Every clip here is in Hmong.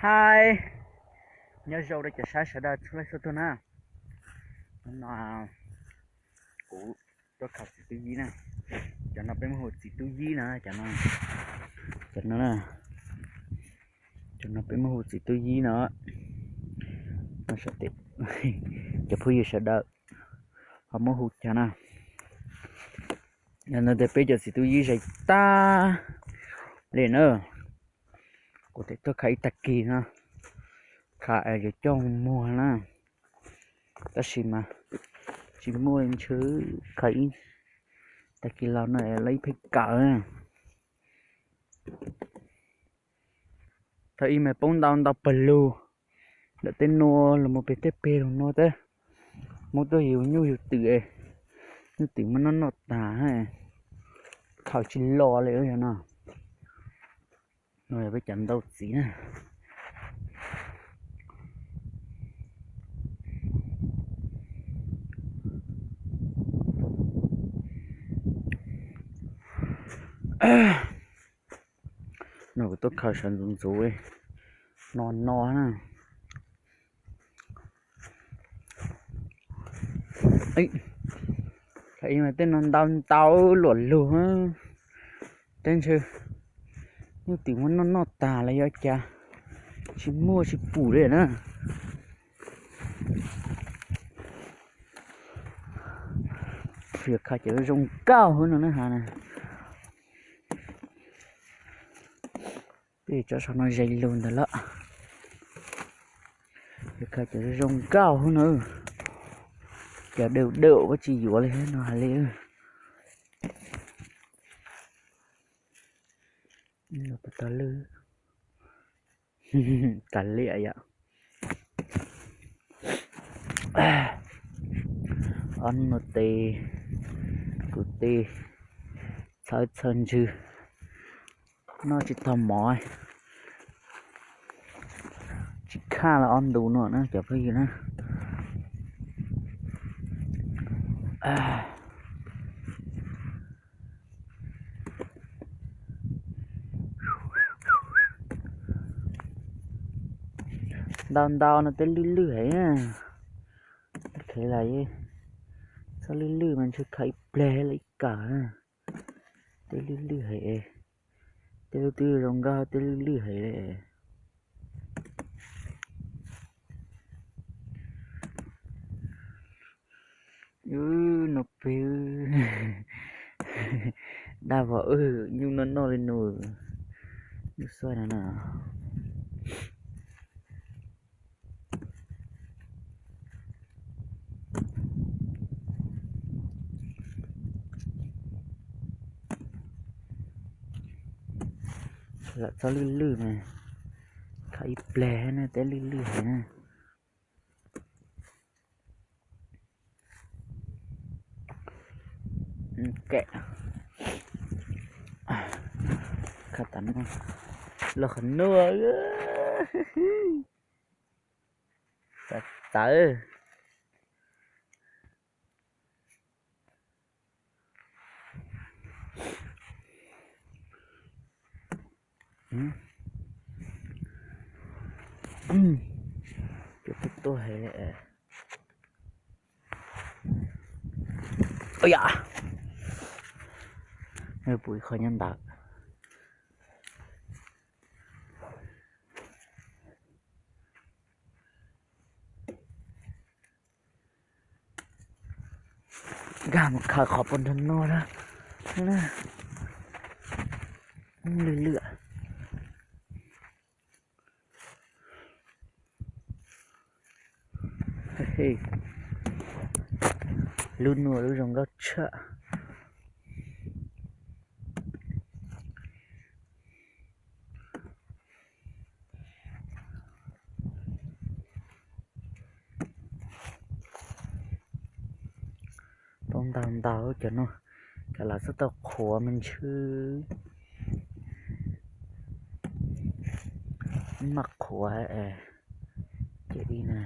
Hais, nyob zoo rau cov saib sawv daws txhua leej txhua tug na. Hnub no kuv tuaj khaws txiv tub yib na. Cov no peb muab hu txiv tub yib na, cov no, cov no, cov no peb muab hu txiv tub yib no. Cov phooj ywg sawv daws ho muab hu cas na. Yog no tias peb cov txiv tub yib zais tag li na. Kuv tseem tuaj khaws ib tag kis no, khaws yuav coj muag na, tab sis mas tsis muaj ntshe khaws ib tag kis los no lawv ib pheej kawm na. Thaum ub mas poob ntau ntau pawg lug, ntawm tej nuav los mus pem tej peg lug nuav tab, muab tuaj yug nyuj yug twm, nyuj twm muab noj noj tag, khaws tsis los li yog no. No yog peb cov ntau txiv na. No kuv tuaj khaws sawv ntxuv ntxuv no no na. Thaum ub mas tej no ntau ntau luam lug, tej ntshe nyuj twm muab noj noj tag los yog cas, tsis muaj tsis pum li na. Yuav khaws cov zoo nkauj hwb no na has na. Peb tso saum no zes lug ntawd lawm. Yuav khaws cov zoo nkauj hwb na. Cov dawm dawm ua tsis yuav li no hais li. Puas tau lwj? Kav liam yom. Ob hnub no tes kuv tes txhawv txhawv ntsws, noj tsis tau mov, tsis khaj los ob ntu no na cov phooj ywg na. Ntau ntau no tej lwj lwj heev na. Khev lawm, txhob lwj lwj mas ntshe khaws ib pleg los ib kawm na. Tej lwj lwj heev, tej lub twb zoo nkauj tej lwj lwj heev li. Ub, no peb dab vog wb nyuj noj noj li nus, nyuj xuaj no na. Lam txhob lwj lwj mas, khaws ib pleg na, tej lwj lwj heev na. Khaws tas no, los qhov nuav, txawv txawv. Cov tuaj tuaj heev li. Ua yam, pum ib qho nyob ntawd. Nkag mus khaws qhov puag nrag no na. Lwj lwj. Lub nuav lub zoo nkauj tshaj. Poob ntau ntau cov no, cov lawv txhob tau qhuav me ntsis. Maj qhuav es, ces dib na.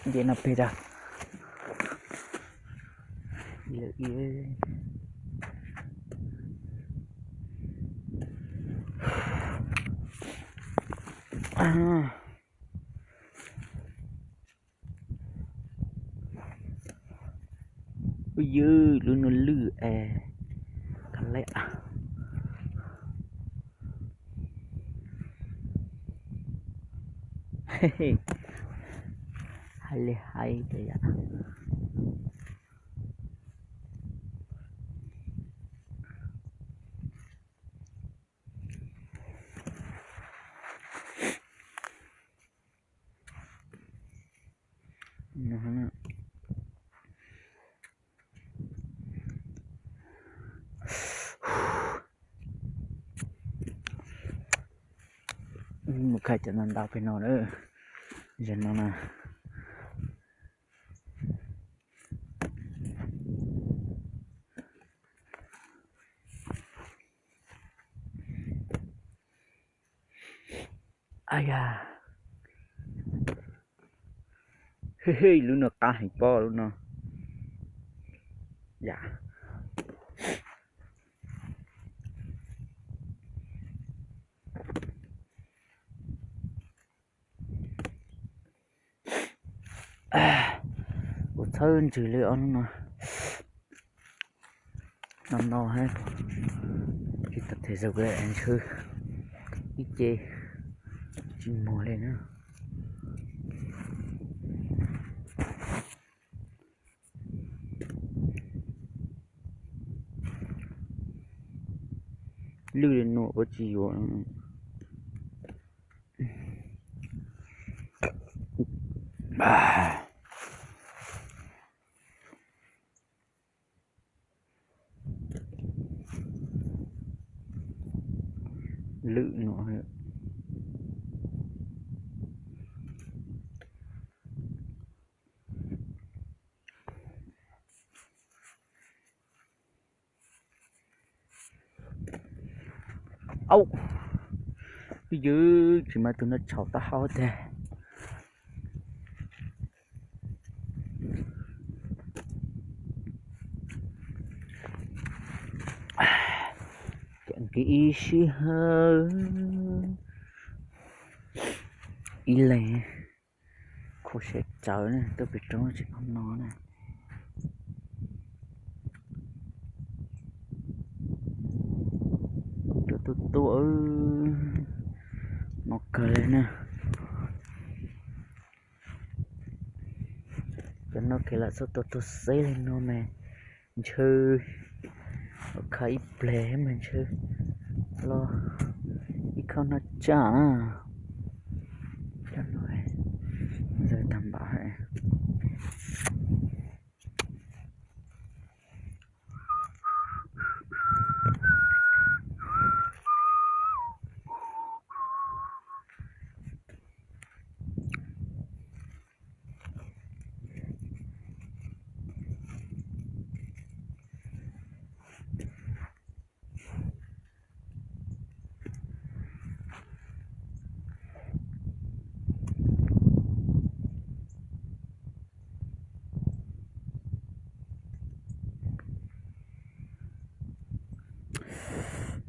Nce no pem da. Lawm, ub ywg, lub no lwj es ka leb a. Hais li hais tias yam Mus khaws cov ntau ntau pem no na, zaum no na. Ab yam, hwj hwj, lub no qab heev pob lub no. Yam, kuv txhawb ntsws li ob lub no. No no hab, tsis tau them zaum kawg ntshaw ib ce tsis muag li na. Lwj li nuav puab tsis yuav. Lwj nuav. Au, ywg, tsis mas tus no tshauv taub hau tag. Ces nkig ib sij hawm ib leeg khuv xim tsawv na, tuaj pem roob tsis pom no na. Rov tuaj tuaj, no kawg li na. Cov no kheev lam txhob tuaj tuag xeb li no mas ntshaw, khaws ib pleg mas ntshaw los ib khab noj tsaj na. Cov no ntxaws tag npaum.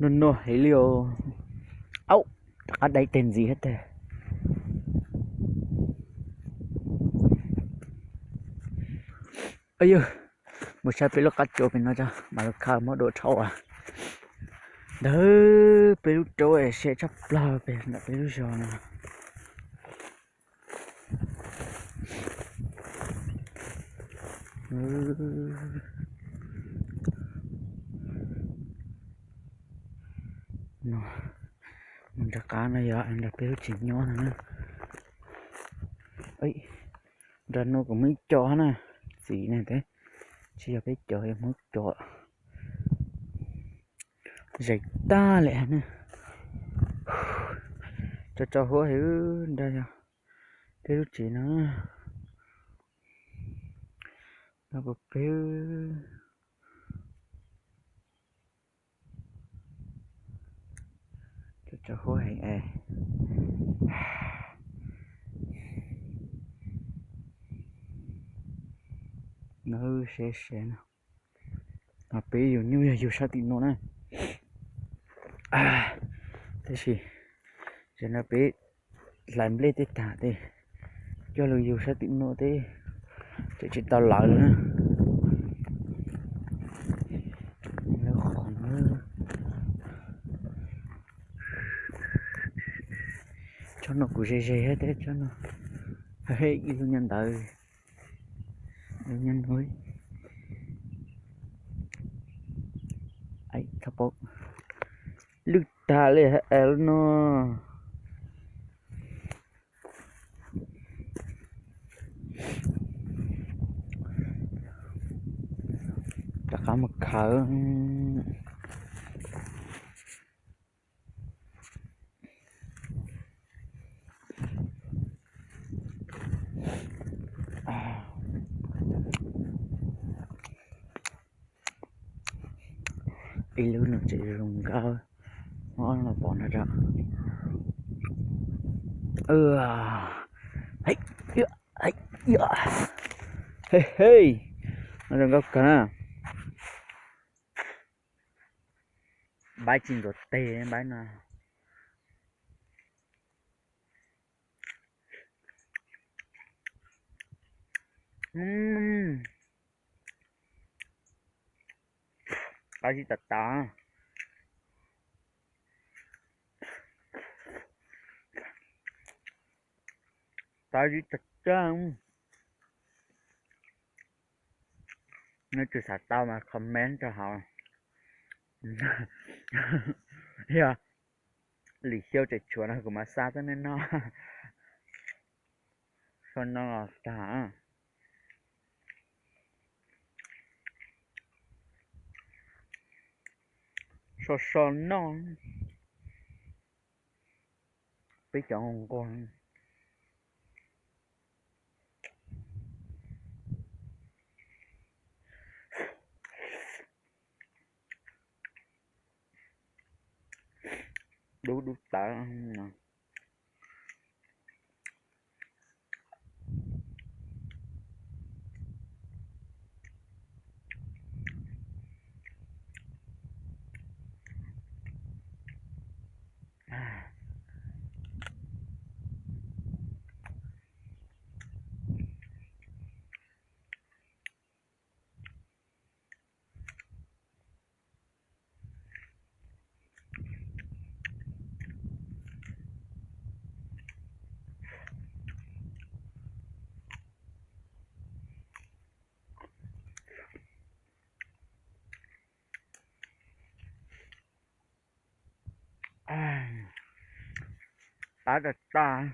Nuag nuag heev li os. Au, rov qab dai teg ntxiv thiab tag. Yog mus saib peb lub qab tsua pem no tso mam li khaws muab dua dhau. Ntawd peb lub roob es siab tshaj plaws pem ntawm peb lub zos no. No, mus nram qab no yog nram peb lub tsev nyob no na. Nram no kuv muaj ib co na, txiv ne, tsis yog peb co, yog muaj ib co zais tag lawm na. Tso tso huab heev, nrog yog peb lub tsev no, no puas peb. Tso tso huab heev es. Nawb, seb seb no. Mas peb yug nyuj yog yug sab tim no na. Tab sis tam no peb hlais nplej tej tag tes coj los yug sab tim no tes tseem tsis tau lawv li na. Lawv qhov no, tsob no kuv ze ze thiab tsob no, ib lub nyob ntawd, lub nyob no, lwj tag li es lub no. Rov qab mus khaws. Ib lub no tseem zoo nkauj, muab los pov no rau. He he, no zoo nkauj kawg na. Npaib tsis ntxuav tes npaib no. Qab zib tas tas. Qab zib tas tas. Nyob twg xav tau mas comment rau hauv. Yog lim xyoo tseem tshuav no kuv mam xa tuaj nej noj. So no los tag. So so noj. Peb cov nquag. Dub dub tawv. Qab tas tas.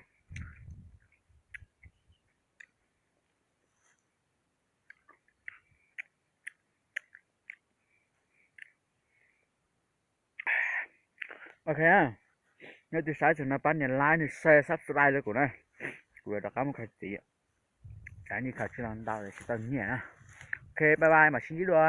Ok, nyob twg saib txog no pab nias like, nias share, subscribe rau kuv na. Kuv yuav rov qab mus khaws txiv, tsam ib ntsis khaws tsis los ntau tsis tau nyiaj na. Ok, bye bye, mam sib ntsib dua.